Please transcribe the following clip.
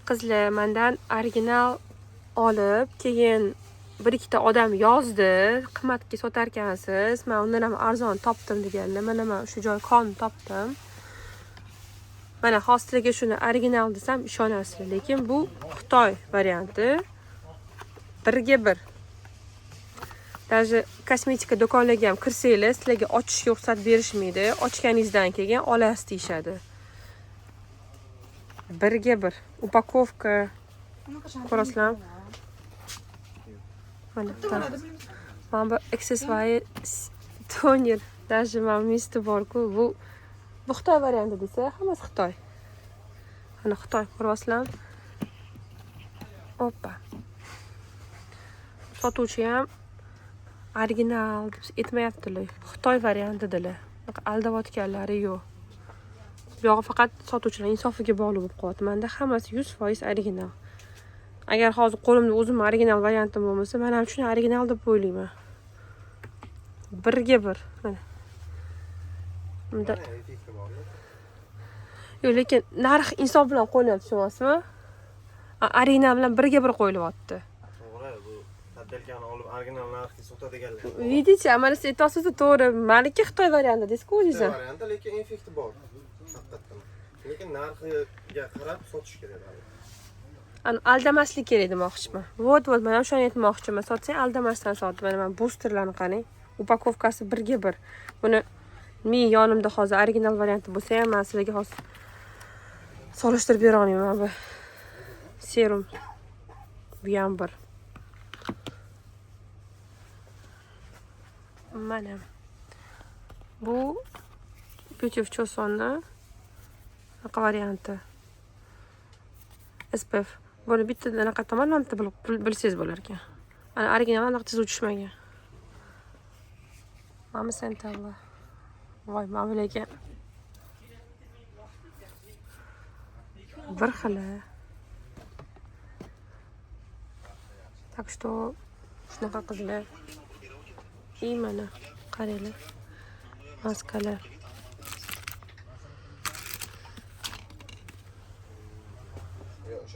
Qizlar mendan original olib, keyin bir ikkita odam yozdi, qimmatga sotarkansiz, men undan ham arzon topdim deganlar. Mana men shu joy kon topdim. Mana hozir sizlarga shuni original desam ishonasizlar, lekin bu Xitoy varianti. Birga bir. Даже kosmetika do'konlarga ham kirsanglar, sizlarga ochishga ruxsat berishmaydi. Ochganingizdan keyin olasiz deyishadi. Birga bir упаковка ko'rasizlarmi? Mana mana bu XSY toner, даже mana misti bor-ku. Bu Xitoy varianti desa, hammasi Xitoy. Mana Xitoy ko'ryapsizlarmi? Oppa. Sotuvchi ham original deb aytmayaptilar. Xitoy varianti dedilar. Bunaqa aldayotganlari yo'q. Bu yog'i faqat sotuvchilar insofiga bog'liq bo'lib qolyapti. Menda hammasi 100% original. Agar hozir qo'limda o'zim original variantim bo'lmasa, men ham shuni original deb o'ylayman. Birga bir. Mana. Bunda yo'q, lekin narx insof bilan qo'yilyapti, tushunyapsizmi? Original bilan birga bir qo'yilyapti. To'g'ri, bu подделка ni olib original narxga sotadiganlar. Видите, mana siz aytyapsiz to'g'ri. Maniki Xitoy varianti deysiz-ku o'zingiz ham. Varianti, lekin effekti bor. Haqiqatdan. Lekin narxiga qarab sotish kerak baribir. Ani aldamaslik kerak demoqchiman. Вот, вот, mana shuni aytmoqchiman. Sotsang aldamasdan sot. Mana mana boosterlarni qarang. Упаковка si birga bir. Buni men yonimda hozir original varianti bo'lsa ham, men sizlarga hozir solishtirib bera olmayman bu. Serum. Bu ham bir. Mana. Bu Beauty of Josonni anaqa varianti. SPF. Buni bitta anaqa tomon bitta bilsangiz bo'lar ekan. Ana original anaqa chizuv tushmagan. Mana Centella. Voy, mana bu lekin bir xil. Так что shunaqa qizlar. И mana qaranglar. Maskalar.